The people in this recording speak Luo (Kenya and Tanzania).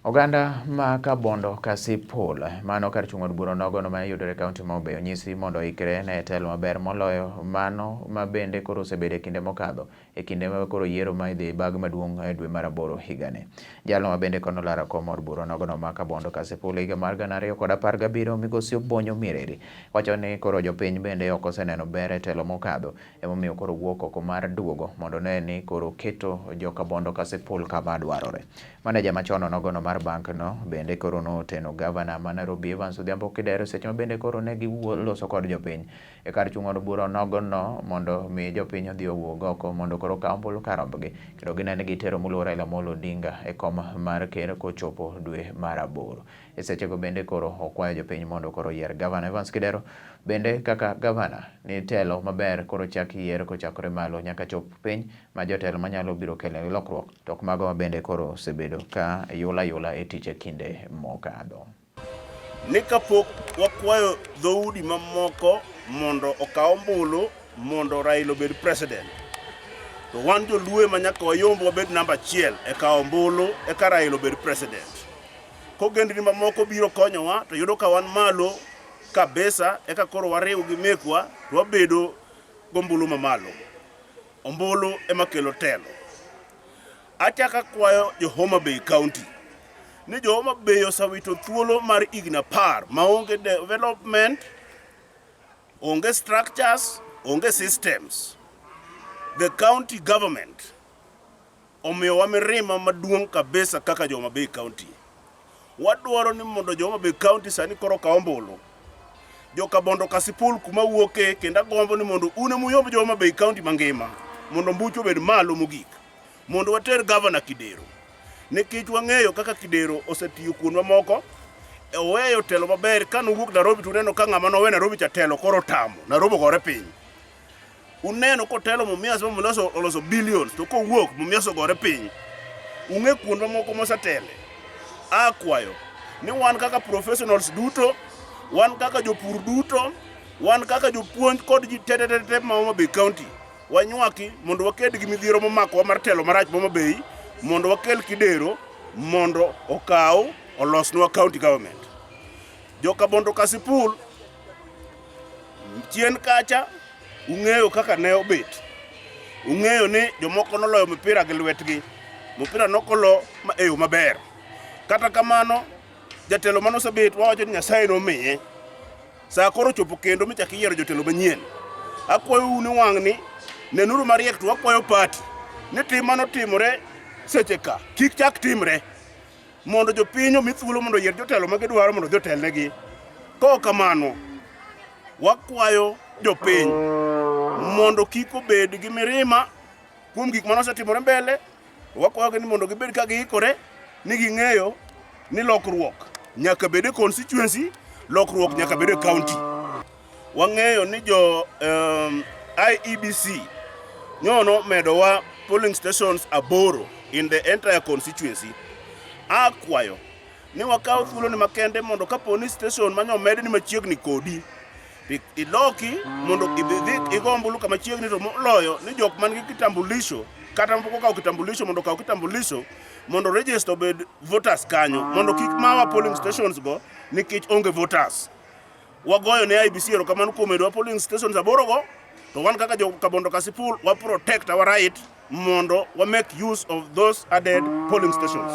Oganda ma Kabondo Kasipul, mano kar chung' od bura nogono ma yudore e kaunti ma Homa Bay, onyisi mondo oikre ne telo maber moloyo mano ma bende koro osebedo e kinde mokadho e kinde ma koro yiero ma idhi bag maduong' e dwe mar 8 higani. Jalno ma bende kono laro kom od bura nogono ma Kabondo Kasipul e higa mar 2017, Migosi Obonyo Mireri, wacho ni koro jopiny bende ok oseneno ber e telo mokadho, emomiyo koro wuok oko mar duogo mondo one ni koro keto jo Kabondo Kasipul kama dwarore. Maneja machon onogono mar bank no bende koro noteno gavana ma Nairobi Evans Odhiambo Kidero seche ma bende koro ne giloso kod jopiny e kar chung' od bura onogono mondo mi jopiny odhi owuog oko mondo koro okaw ombulu kar rombgi kendo gine ni gitero moluor Raila Amolo Odinga e kom mar ker kochopo dwe mar 8. E sechego bende koro okwayo jopiny mondo koro oyier gavana Evans Kidero bende kaka gavana ni telo maber koro chak yier kochakore malo nyaka chop piny ma jotelo manyalo biro kelo lokruok to ok mago ma bende koro osebedo ka yula yula e tich e kinde mokadho. Ni kapok wakwayo dhoudi mamoko mondo okaw ombulu mondo Raila obed president, to wan joluo ema nyaka wayomb wabed namba 1 e kawo ombulu eka Raila obed president. Kogendni mamoko biro konyowa to yudo ka wan malo kabisa eka koro wariw gi mekwa to wabedo gombulu mamalo. Ombulu ema kelo telo. Achako akwayo jo Homa Bay County ni jo Homa Bay osewito thuolo mar higni 10 maonge development, onge structures, onge systems. The county government omiyowa mirima maduong' kabisa kaka jo Homa Bay County. Wadwaro ni mondo jo Homa Bay County sani koro okaw ombulu. Jo Kabondo Kasipul kuma wuoke kendo agombo ni mondo un emuyomb jo Homa Bay County mangima mondo mbuchu obed malo mogik. Mondo water gavana Kidero. Nikech wang'eyo kaka Kidero osetiyo kuondwa moko, oweyo telo maber ka nowuok Nairobi to uneno ka ng'ama nowe Nairobi cha telo koro otamo. Nairobi ogore piny. Uneno kotelo Mumias ma Mumias oloso billions to kowuok Mumias ogore piny. Ung'e kuondwa moko mosetele. Akwayo ni wan kaka professionals duto, wan kaka jopur duto, wan kaka jopuonj kod ji te te te te ma Homa Bay County, wanywaki mondo waked gi midhiero momakowa mar telo marach Homa Bay, mondo wakel Kidero mondo okaw olosnwa county government. Jo Kabondo Kasipul chien kacha ung'eyo kaka ne obet. Ung'eyo ni jomoko noloyo mipira gi lwetgi. Mipira nokolo e yo maber. Kata kamano, jatelo mane osebet wawacho ni Nyasaye nomiye. Sa koro ochopo kendo michak iyiero jotelo manyien. Akwayou ni wang'ni nenuru mariek to wakwayo party ni tim manotimore seche ka kik chak timre mondo jopiny omi thuolo mondo oyier jotelo ma gidwaro mondo odhi otelnegi. Kok kamano, wakwayo jopiny mondo kik obed gi mirima kuom gik mane osetimore mbele. Wakwayogi ni mondo gibed ka giikore ni ging'eyo ni lokruok nyaka bed e constituency, lokruok nyaka bed e county. Wang'eyo ni jo IEBC nyono medowa polling stations 8 in the entire constituency. Akwayo ni wakaw thuolo ni makende mondo kapo ni station manyo med ni machiegni kodi iloki mondo idhi igo ombulu kama chiegni, to moloyo ni jok man gi kitambulisho kata mapok okawo kitambulisho mondo okaw kitambulisho mondo register obed voters kanyo mondo kik mawa polling stations go nikech onge voters. Wagoyo ne IEBC erokamano kuom medowa polling stations 8 go, to wan kaka jo Kabondo Kasipul wa protect our right mondo wa make use of those added polling stations.